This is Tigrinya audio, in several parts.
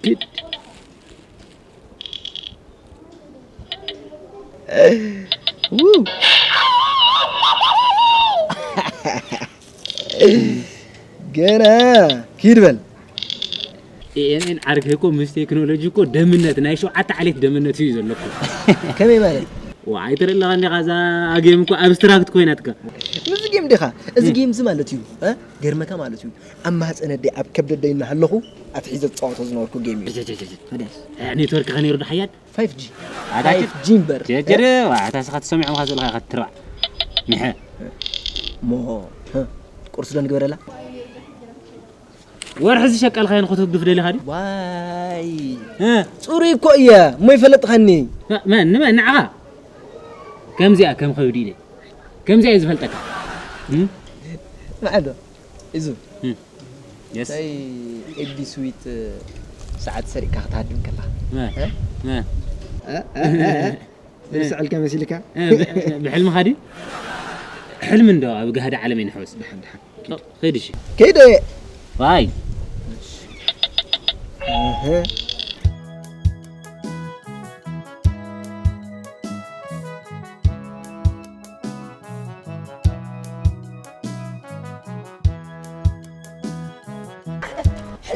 ኪድ። ው። ገና ኪድ በል። ኤኤንኤን ዓርከይ እኮ ምስ ቴክኖሎጂ እኮ ደምነት፣ ናይ ሸውዓተ ዓሌት ደምነት እዩ ዘለኩ። ከመይ ማለት? ዋ፣ ኣይትርኢ ኣለኻ እንዲኻ፣ እዛ ጌም እኮ ኣብስትራክት ኮይናትካ። እዚ ጌም ዲኻ? እዚ ጌም እዚ ማለት እዩ፣ እ? ገርመካ ማለት እዩ። ኣብ ማህፀን ኣደይ፣ ኣብ ከብዲ ኣደይ እናሃለኹ ኣትሒዘ ዝፃወቶ ዝነበርኩ ጌም እዩ። ጀጀጀጀ። ታዲያስ? እ፣ ኔትወርክ ከ ነይሩ ዶ ሓያል? ፋይፍ ጂ። ኣዳኪ? ፋይፍ ጂ እምበር። ጀጀ፣ ዋ፣ ኣታ ስኻ ትሰሚዖም ኻ ዘለኻ ከትርባዕ። ምሐ። ሞ፣ ህ፣ ቁርሲ ዶ ንግበረላ? ወርሒ ዝሸቀልካዮ ንኽትውግፍ ደሊኻ ድዩ? ዋይ። እ? ጽሩይ እኮ እየ፣ እሞ ይፈለጥኻኒ። መ-፣ መን፣ ንመን? ንዓኻ? ከምዚኣ፣ ከም ከብዲ ኢለ። ከምዚኣ እየ ዝፈልጠካ። እም? ንዓዶ? ኢዙ። እም። የስ። እንታይ ኤቢ ስዊት ሰዓት ሰሪቕካ ክትሃድም ከለኻ? መ-፣ እ? መ-፣ እ? እ? እ? እ? እ? ዝስዕልካ መሲልካ? እ፣ ብ-፣ ብሕልምኻ ድዩ? ሕልሚ እንዶ ኣብ ጋህዲ ዓለም ኣይንሕወስ። ደሓን፣ ደሓን። ኸይድ እሺ። ከይደ። ባይ። እህ።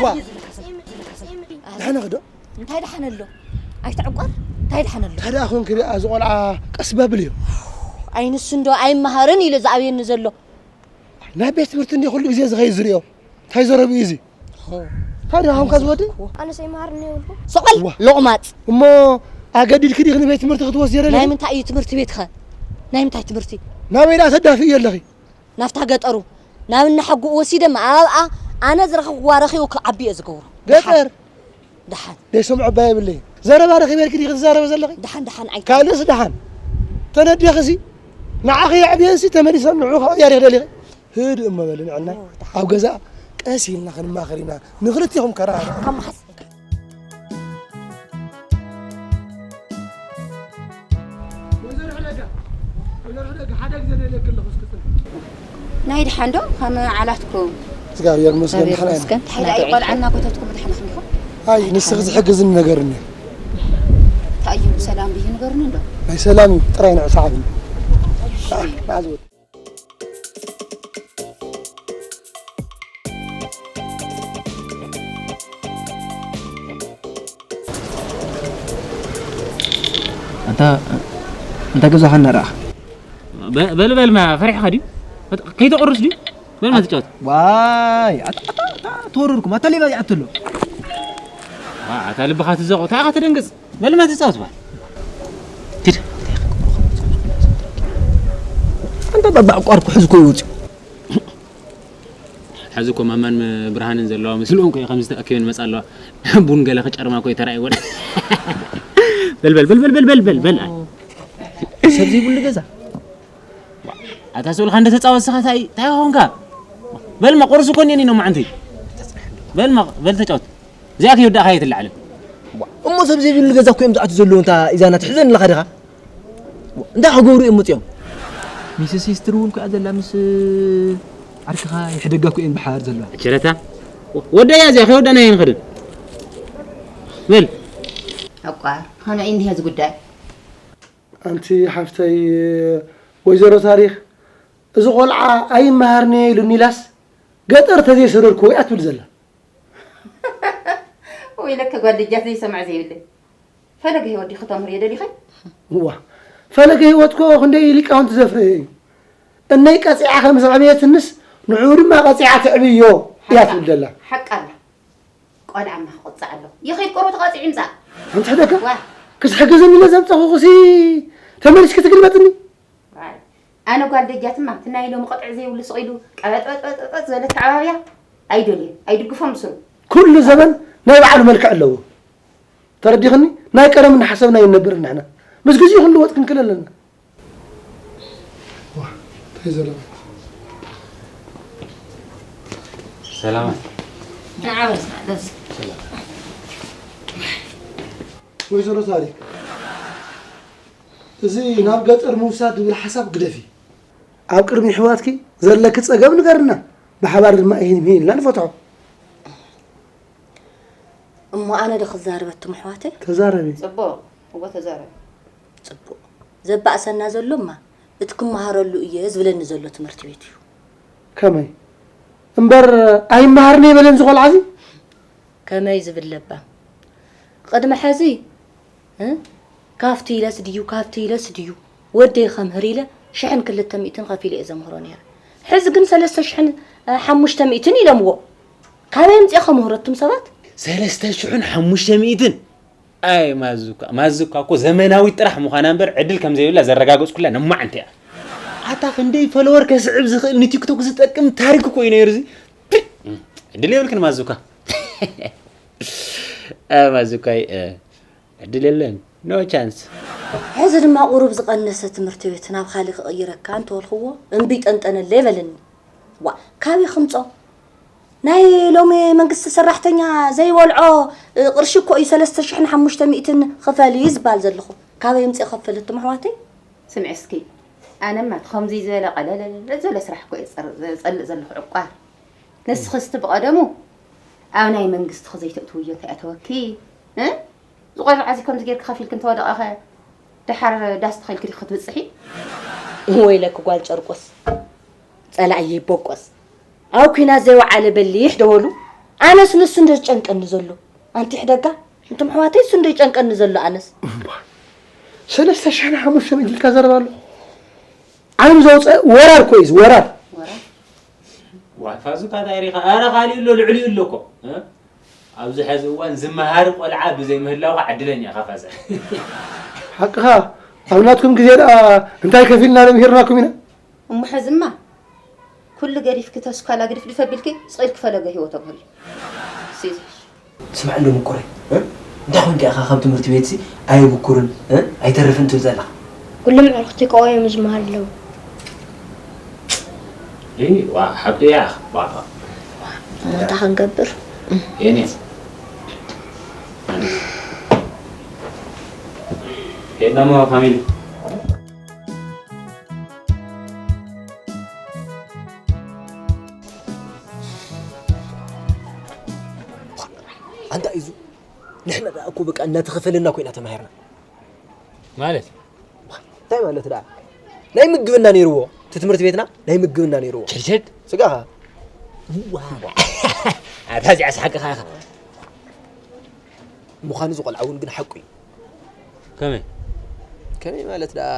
ዋ። ደሓን ዶ? እንታይ ደሓን ኣሎ? ኣይትዕቆር። እንታይ ደሓን ኣሎ? ታዲያ ኮንክ ደኣ፣ እዚ ቆልዓ ቀስ በብል እዩ። ኣይ ንሱ እንዶ ኣይመሃርን ኢሉ ዝኣብየኒ ዘሎ። ናብ ቤት ትምህርቲ እንዲ ኩሉ ግዜ ዝኸይድ ዝርእዮ። እንታይ ዘረብ እዩ እዚ? ሆ። ታዲያ ሃምካ ዝወዲ? ኣነስ ኣይመሃርን እየ ይብልኩ። ስቕ በል ዋ። ሎቕማጽ። እሞ ኣገዲድኪ ዲኺ ንቤት ትምህርቲ ክትወስድዮ ናይ ደሊኺ? ምንታይ እዩ ትምህርቲ ቤትኸ? ናይ ምንታይ ትምህርቲ? ናበይ ደኣ ተዳፍእዮ ኣለኺ? ናብታ ገጠሩ፣ ናብ እናሓጉኡ ወሲደ ኣብኣ ኣነ ዝረኸብኩዋ ረኺቡ ክዓቢ እየ ዝገብሮ። ገጠር? ደሓን። ደይሰምዖ እባ የብለይን። ዘረባ ረኺበልኪ ዲኺ ትዛረቢ ዘለኺ? ደሓን፣ ደሓን፣ ኣይ- ካልእስ ደሓን። ተነዲኽሲ፣ ንዓኺ የዕብየንሲ ተመሊሰን ንዑ ክዕብያ ዲኺ ደሊኺ? ህድእ እሞ በሊ ንዕና። ኦ፣ ደሓን። ኣብ ገዛ ቀስ ኢልና ክንማኸር ኢና። ንኽልቲኹም ከረኣና። ካብ መሓዝ- ወይዘሮ ሕደጋ፣ ወይዘሮ ሕደጋ፣ ሓደ ግዜ ደልየኪ ኣለኹ፣ እስኪ ጽንሒ። ናይ ደሓን ዶ? ከመ ዓላትኩም? እግዚኣብሔር ይመስገን፣ እግዚኣብሔር ደሓና ኢና። ይመስገን፣ ደሓና እንታይ ደኣ እዩ። ቆልዓ እናጎተትኩም ብደሓንኩም ኢኹም? ኣይ፣ ንስኺ ዝሕግዝኒ ነገር እኒኦ። እንታይ እዩ? ሰላም ድዩ? ንገሩኒ እንዶ። ናይ ሰላም እዩ፣ ጥራይ ንዕሱ ዓብኒ። እሺ። መዓዝ ወዲ? ኣንታ፣ እንታይ ገዛኻ እናረኣኻ? በ-፣ በል፣ በል፣ ማ ፈሪሕኻ ድዩ? ከይተቑርስ ድዩ? በል፣ ማ ትጫወት። ዋይ፣ ኣታ፣ ኣታ፣ ኣታ፣ ተወረርኩም። ኣታ ሌባ ይኣቱ ኣሎ። ዋ፣ ኣታ ልብኻ ትዘቑ። እንታይ ኢኻ ትደንግጽ? በል፣ ማ ትጻወት በል። ኪድ። ኣንታ ባባ ኣቋርኩ ሕዚ እኮ ይወጽእ። ሕዚ እኮ ማማን ም-፣ ብርሃንን ዘለዋ ምስልኦም እኮ ከምዚ ተኣኪበን ይመጻ ኣለዋ። ቡን ገለ ክጨርማ እኮ ተራእይወን። በል፣ በል፣ በል። ሰብ ዘይብሉ ገዛ። ኣታ ስኡልካ እንደ ተጻወት ስኻ ታይ፣ ታይ ኾንካ? በል፣ ማ ቁርሲ እኮ እኔኒ ነው ማዓንቲ። በል፣ ማ፣ በል ተጫወት። እዚኣ ከይወዳእካ ኣይትለዓልን። እሞ ሰብ ዘይብሉ ገዛ እኮ እዮም ዝኣትዉ ዘለዉ፣ እንታ ኢዛና ትሕዘኒ ኣለኻ ዲኻ? እንታይ ክገብሩ እዮም መፂኦም? ሚስስ ሲስትር እውን ከኣ ዘላ ምስ ዓርክኻ ይሕደጋ እኮ እየን ብሓባር ዘለዋ። ቸረታ፣ ወደያ እዚኣ ከይወዳእና ኣይንኸድን። በል። ኣቋር፣ ከመይ እንዲህ እዚ ጉዳይ? ኣንቲ ሓፍተይ ወይዘሮ ታሪኽ፣ እዚ ቆልዓ ኣይመሃርን'የ ኢሉኒ ኢላስ ገጠር ተዘይሰደድክዎ እያ ትብል ዘላ። ወይለከ ጓል ደጃት ዘይሰምዕ ዘይብለይ። ፈለገ ህይወት ዲኺ ተምህርዮ ደሊኺ? እዋ፣ ፈለገ ህይወት እኮ ክንደይ ሊቃውንቲ ዘፍረየ እዩ። እነይ ቀጺዓ ከም ዘዕበየትንስ ንዕኡ ድማ ቀጺዓ ተዕብዮ እያ ሓቃ፣ ትብል ዘላ። ሓቃ ኣላ። ቆልዓማ ክቕጻዕ ኣለዎ። ይኺድ ቁሩብ ተቐጺዑ ይምጻእ። ኣንቲ ሕደካ ዋ። ክስሕግዝኒ ኢለ ዘምጸኹኹሲ ተመሊስኪ ትግልበጥኒ? ዋይ። ኣነ ጓል ደጃትማ፣ እቲ ናይ ሎሚ ቅጥዒ ዘይብሉ ስቕ ኢሉ ቀበጥበጥበጥበጥ ዝበለ ኣተዓባብያ ኣይደልዮን፣ ኣይድግፎን ብስሩ። ኩሉ ዘበን ናይ ባዕሉ መልክዕ ኣለዎ። ተረዲኽኒ? ናይ ቀደም እናሓሰብና ኣይንነብርን ንሕና። ምስ ግዜኡ ክንልወጥ ክንክእል ኣለና። ዋ፣ እንታይ ዘለዋ? ሰላማት። ንዓበስ፣ ደስ። ወይዘሮ ታሪክ፣ እዚ ናብ ገጠር ምውሳድ ዝብል ሓሳብ ግደፊ። ኣብ ቅድሚ ኣሕዋትኪ ዘለኪ ጸገም ንገርና፣ ብሓባር ድማ ይህን ይህን ኢልና ንፈትሖ። እሞ ኣነ ዶ ክዛረበትም ኣሕዋተይ? ተዛረቢ። ጽቡቕ። እወ ተዛረቢ። ጽቡቕ። ዘባእሰና ዘሎማ እቲ ክመሃረሉ እየ ዝብለኒ ዘሎ ትምህርቲ ቤት እዩ። ከመይ እምበር ኣይመሃርን እየ በለን ዝቆልዓ እዚ። ከመይ ዝብል ለባም። ቅድሚ ሕዚ እ? ካፍቲ ኢለስ ድዩ ካፍቲ ኢለስ ድዩ ወደይ ከምህር ኢለ ሽሕን ክልተ ሚእትን ከፊለ እየ ዘምህሮ ነይረ። ሕዚ ግን ሰለስተ ሽሕን ሓሙሽተ ሚእትን ኢሎምዎ። ካበይ ኣምፅኤ ከምህሮ እቱም ሰባት? ሰለስተ ሽሕን ሓሙሽተ ሚእትን ኣይ ማዙካ ማዙካ እኮ ዘመናዊት ጥራሕ ምዃና እምበር ዕድል ከም ዘይብላ ዘረጋገፅኩላ ነማዓንቲ እያ። ኣታ ክንደይ ፎሎወር ከስዕብ ዝኽእል ንቲክቶክ ዝጠቅም ታሪክ እኮ እዩ ነይሩ እዚ። ፕ! ዕድል የብልክን ማዙካ። ኣይ ማዙካይ እ፣ ዕድል የለን። No chance። ሕዚ ድማ ቁሩብ ዝቐነሰ ትምህርቲ ቤት ናብ ካልእ ክቕይረካ እንተበልክዎ እምቢ ጠንጠነለይ በለኒ። ዋ ካበይ ክምጾ? ናይ ሎሚ መንግስቲ ሰራሕተኛ ዘይበልዖ እ፣ ቅርሺ እኮ እዩ ሰለስተ ሽሕን ሓሙሽተ ሚእትን ክፈል እዩ ዝባል ዘለኹ። ካበይ እምፅእ ከፍል እትም ኣሕዋተይ? ስምዒ እስኪ ኣነማ ከምዚ ዝበለ ቀለል ዝበለ ስራሕ እኮ እየ ዝፀልእ ዘለኹ ዕቋር። ንስኺ እስቲ ብቐደሙ ኣብ ናይ መንግስቲ ከዘይተእትውዮ እንታይ ኣተወኪ? እ? ዝቆልዓ እዚ ከምዚ ጌርኪ ከፊልኪ እንተወደቐኸ ደሓር ዳስ ተኺልኪ ዲኺ ክትብፅሒ? ወይለኪ ጓል ጨርቆስ ጸላእየ ይቦቆስ ኣብ ኲናት ዘይወዓለ በሊሕ ደወሉ ኣነስ ንሱ እንደ ዝጨንቀኒ ዘሎ ኣንቲ ሕደጋ እንቶም ኣሕዋተይ እሱ እንደ ይጨንቀኒ ዘሎ ኣነስ ሰለስተ ሽሕን ሓሙሽተ ሚእትን ኢልካ ዘረባ ኣሎ ዓለም ዘውፀ ወራር እኮ እዩ እዚ ወራር ዋይ ፋዙካ እንታይ ሪኻ ኣረ ካሊእ ኣሎ ልዕሊኡ ኣሎ እኮ እ? ኣብዚ ሐዚ እዋን ዝመሃር ቆልዓ ብዘይ ምህላውካ ዕድለኛ ኢኻ ፋዘ ሓቅኻ ኣብ ናትኩም ግዜ ደኣ እንታይ ከፊልና ነምሂርናኩም ኢና እሞ ሕዝማ ኩሉ ገዲፍኪ ተስኳላ ግድፍድፍ ኣቢልኪ ስቕ ኢልኪ ፈለገ ህይወት ኣምሃሪ። ሲዚ ስማዕ እንዶ ምቁረይ እ? እንታይ ኮንካ ኢኻ ካብ ትምህርቲ ቤትሲ ኣይብኩርን እ? ኣይተርፍን ትብል ዘለኻ? ኩሎም ኣዕሩኽቲ ከኣ እዮም ዝመሃሩ ዘለዉ። እይ ዋ ሓብቲ እያ ዋ እንታይ ክንገብር? የኔ ሄድና ሞ ፋሚሊ ኣንታ እዩ ንሕና ደኣ እኮ በቃ እናተኸፈለና ኮይና ተማሂርና ማለት እንታይ ማለት ደኣ ናይ ምግብና ነይርዎ እቲ ትምህርቲ ቤትና ናይ ምግብና ነይርዎ ሸሸት ስጋኻ ኣታ እዚኣ ስሓቅኻ ኢኻ ምዃኑ ዝቆልዓ እውን ግን ሓቁ እዩ ከመይ ከመይ ማለት ደኣ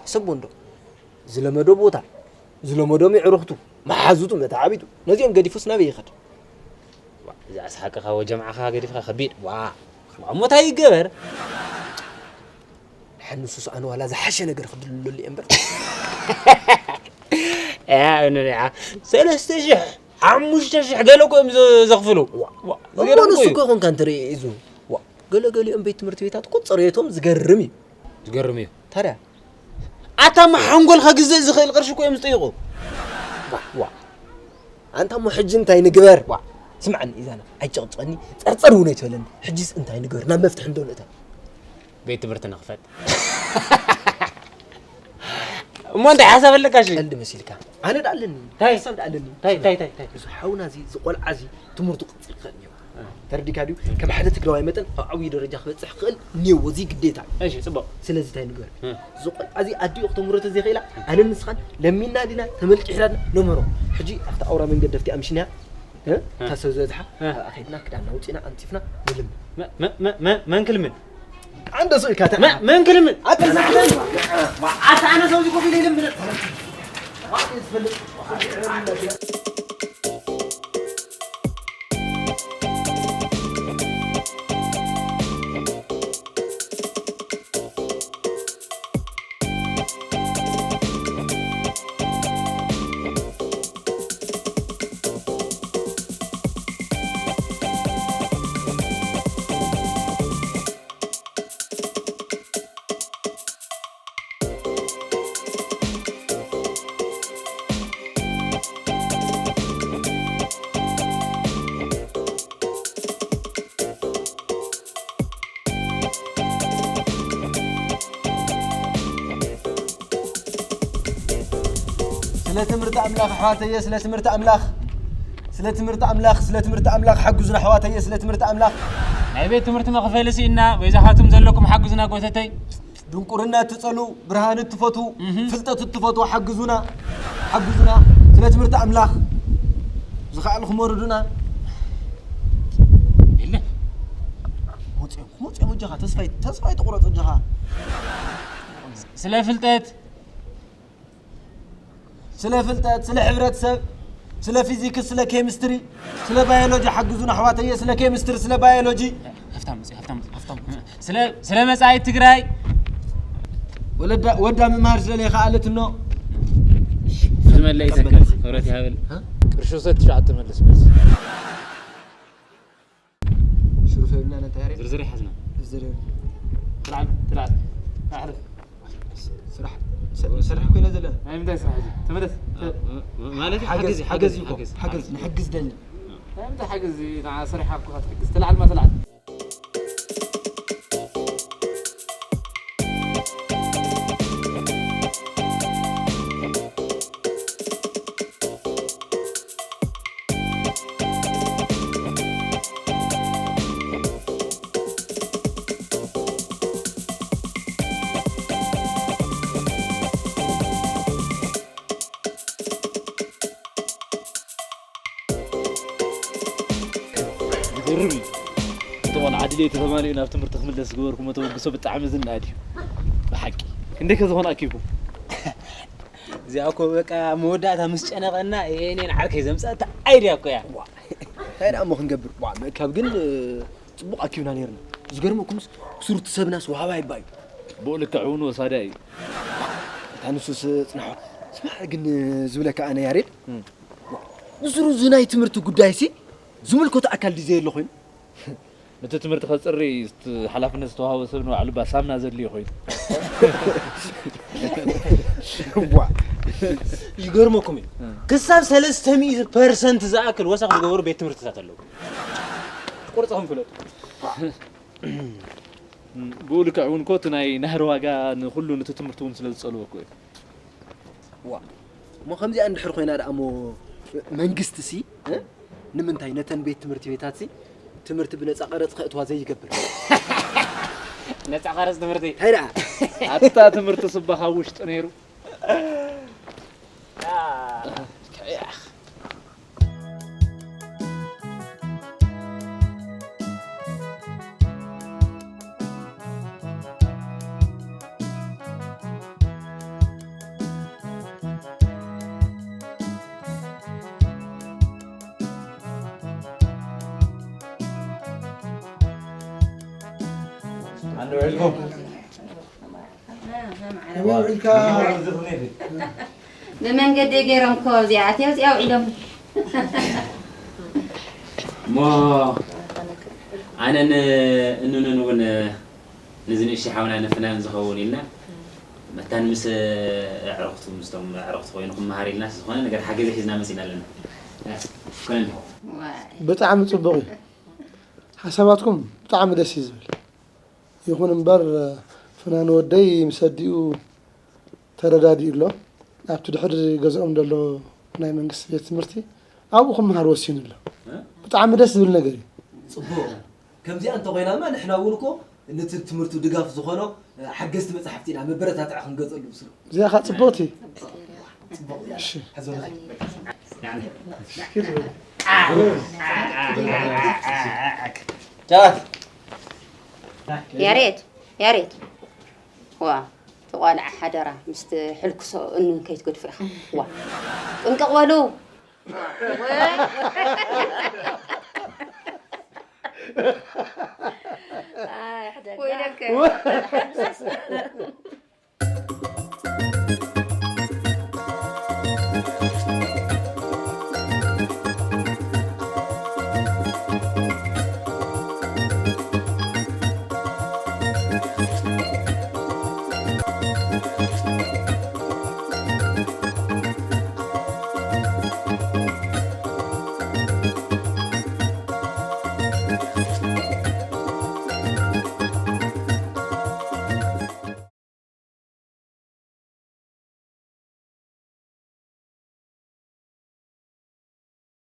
ሕሰቦ እንዶ ዝለመዶ ቦታ ዝለመዶ ምዕሩኽቱ መሓዙቱ መተዓቢቱ ነዚኦም ገዲፉስ ናበይ ይኸድ እዛ ኣስሓቅኻ ወጀምዓኻ ገዲፍካ ከቢድ ዋ እሞ እንታይ ይገበር ንሓንሱስ ኣነ ዋላ ዝሓሸ ነገር ክድልለሉ እየ እምበር ሰለስተ ሽሕ ሓሙሽተ ሽሕ ገለ እኮ እዮም ዘኽፍሉ እሞ ንሱ እኮ ይኾንካ እንትርኢ ኢዙ ገለገሊኦም ቤት ትምህርቲ ቤታት እኮ ፅሬቶም ዝገርም እዩ ዝገርም እዩ ታዲያ ኣታ መሓንጎልካ ግዘ ዝኽእል ቅርሺ እኮ እዮም ዝጠይቁ ዋ ኣንታ እሞ ሕጂ እንታይ ንግበር ዋ ስምዓኒ ኢዛና ኣይጨቕጭቐኒ ፀርፀር እውን ኣይትበለኒ ሕጂስ እንታይ ንግበር ናብ መፍትሒ እንዶ ንእታ ቤት ትምህርቲ ንኽፈት እሞ እንታይ ሓሳብ ኣለካ ሽ ቀልዲ መሲልካ ኣነ ዳ ኣለኒ እንታይ ሓሳብ ዳ ኣለኒ እንታይ እንታይ እንታይ እንታይ እዚ ሓውና እዚ ዝቆልዓ እዚ ትምህርቱ ቅፅል ክእል እኒኦ ተረዲካ ድዩ ከም ሓደ ትግራዋይ መጠን ኣብ ዓብዪ ደረጃ ክበፅሕ ክእል እኒዎ እዚ ግዴታ እዩ እሺ ፅቡቅ ስለዚ እንታይ ንግበር ዝቆልዓ እዚ ኣዲኡ ክተምህሮ ተዘይክእላ ኣነ ንስኻን ለሚና ዲና ተመልቂሕና ዲና ነምህሮ ሕጂ ኣብቲ ኣውራ መንገዲ ኣብቲ ኣምሽንያ እታ ሰብ ዝበዝሓ ኣብኣ ከይድና ክዳንና ውፂና ኣንፂፍና ንልምን መን ክልምን ኣንደ ሰው ይካታ መን ክልምን ኣታ ኣነ ሰው ኮፍ ኢለ ይልምን ስለ ትምህርቲ ኣምላኽ ኣሕዋተየ ስለ ትምህርቲ ኣምላኽ ስለ ትምህርቲ ኣምላኽ ስለ ትምህርቲ ኣምላኽ ሓግዙን ኣሕዋተየ ስለ ትምህርቲ ኣምላኽ ናይ ቤት ትምህርቲ መኽፈሊ ስኢና፣ በይዛኻትኩም ዘለኩም ሓግዙና ጎተተይ። ድንቁርና እትጸሉ፣ ብርሃን እትፈቱ፣ እህ። ፍልጠት እትፈቱ ሓግዙና፣ ሓግዙና። ስለ ትምህርቲ ኣምላኽ ዝኸኣልኩም ወርዱና። የለ። መጽኦም፣ መጽኦም እጃኻ ተስፋይ፣ ተስፋይ ትቑረጽ እጃኻ። ስለ ፍልጠት ስለ ፍልጠት፣ ስለ ሕብረተሰብ፣ ስለ ፊዚክስ፣ ስለ ኬሚስትሪ፣ ስለ ባዮሎጂ ሓግዙና ኣሕዋተየ፣ ስለ ኬሚስትሪ፣ ስለ ባዮሎጂ። ሃፍታም መጽእ፣ ሃፍታም መጽእ፣ ሃፍታም። ስለ፣ ስለ መጻኢት ትግራይ። ወለዳ፣ ወዳ ምምሃር ስለ ዘይከኣለት እኖ። ዝመለይ ሰከ፣ ክብረት ይሃበል። ሃ? ቅርሺ ውሰድ ትሽዓተ መልስ መልስ። ሽሩፍ የብልና ነታ ያሬድ። ዝርዝር ይሓዝና። ዝርዝር የብልና። ትልዓል፣ ትልዓል። ኣሕልፍ። ስራሕ፣ ስ-፣ ስራሕ ኮይና ዘለና። ናይ ምንታይ ስራሕ እዚ? ተመለስ። ተ-፣ ማ-፣ ማለት ሓገዝ፣ ሓገዝ፣ ሓገዝ ሓገዝ፣ እዩ እኮ። ሓገዝ፣ ሓገዝ፣ ሓገዝ። ንሕግዝ ደሊ። ናይ ምንታይ ሓገዝ እዚ? ንዓ ስራሕ እኮ ክትሕግዝ። ትልዓል ማ ትልዓል። ይገርም እዩ። እቲ ቆልዓ ድሌቱ ተማሊኡ ናብ ትምህርቲ ክምለስ ዝገበርኩሞ ተበግሶ ብጣዕሚ ዝነኣድ እዩ። ብሓቂ። ክንደይ ከ ዝኾነ ኣኪብኩም? እዚኣ እኮ በቃ መወዳእታ ምስ ጨነቐና፣ እኔን ዓርከይ ዘምጻእታ ኣይድያ እኮ እያ። ዋ፣ እንታይ ደኣ እሞ ክንገብር? ዋ፣ ምእካብ ግን፣ እ፣ ጽቡቕ ኣኪብና ነይርና። ዝገርመኩምስ፣ ብስሩ እቲ ሰብናስ ወሃባይ እባ እዩ። ብኡ ልክዕ እውን ወሳዳ እዩ። እታ ንሱስ ጽናሖ። ስማዕ ግን፣ ዝብለካ ኣነ ያሬድ፣ እም። ብስሩ እዚ ናይ ትምህርቲ ጉዳይሲ ዝምልከቶ ኣካል ድዩ ዘየሎ ኮይኑ? ነቲ ትምህርቲ ከጽሪ ዝት-፣ ሓላፍነት ዝተዋህቦ ሰብ ንባዕሉ እባ ሳምና ዘድልዮ ኮይኑ። ዋ፣ ይገርመኩም እዩ። እም። ክሳብ ሰለስተ ሚእቲ ፐርሰንት ዝኣክል ወሰኽ ዝገበሩ ቤት ትምህርትታት ኣለዉ። ቁርጽኹም ፍለጡ። ብኡ ልክዕ እውን እኮ እቲ ናይ ናህሪ ዋጋ ንኹሉ ነቲ ትምህርቲ እውን ስለ ዝጸልዎ እኮ እዩ። ዋ፣ እሞ ከምዚኣ እንድሕር ኮይና ደኣ እሞ መንግስቲ ሲ፣ እ? ንምንታይ ነተን ቤት ትምህርቲ ቤታት ሲ ትምህርቲ ብነጻ ቀረጽ ከእትዋ ዘይገብር? ነጻ ቀረጽ ትምህርቲ? እንታይ ደኣ? ኣታ ትምህርቲ ስባ ካብ ውሽጢ ነይሩ። ኣንዶ ውዒልኩም? ከመይ ውዒልካ? ብመንገዲ ገይሮም እኮ እዚኣ ኣትያ እዚኣ ውዒሎም። እሞ ኣነን እኑንን እውን ነዚ ንእሽተይ ሓውና ንፍናን ዝኸውን ኢልና መታን ምስ ኣዕሩኽቱ፣ ምስቶም ኣዕሩኽቱ ኮይኑ ክመሃር ኢልና ዝኾነ ነገር ሓገዝ ሒዝና መጺና ኣለና። ኮነ እንዲኹም። ዋይ። ብጣዕሚ ጽቡቕ እዩ። ሓሳባትኩም ብጣዕሚ ደስ እዩ ዝብል። ይኹን እምበር፣ ፍናን ወደይ ምስ ኣዲኡ ተረዳዲኡ ኣሎ። ኣብቲ ድሕሪ ገዝኦም ዘሎ ናይ መንግስቲ ቤት ትምህርቲ ኣብኡ ክመሃር ወሲኑ ኣሎ። እ? ብጣዕሚ ደስ ዝብል ነገር እዩ። ጽቡቕ። ከምዚኣ እንተኾይናማ ንሕና እውን እኮ ነቲ ትምህርቱ ድጋፍ ዝኾኖ ሓገዝቲ መጻሕፍቲ ኢና መበረታትዒ ክንገጸሉ ብስሩ። እዚኣ ኸኣ ጽብቕቲ። ጽቡቕ እያ። እሺ። ሕዞ። ቻት። ያሬድ፣ ያሬድ። ዋ፣ እቲ ቆልዓ ሓደራ ምስቲ ሕልኩሶ እኑን ከይትገድፎ ኢኻ። ዋ፣ ጥንቅቕ በሉ። ኣይ፣ ሕደጋ። ወይለከ።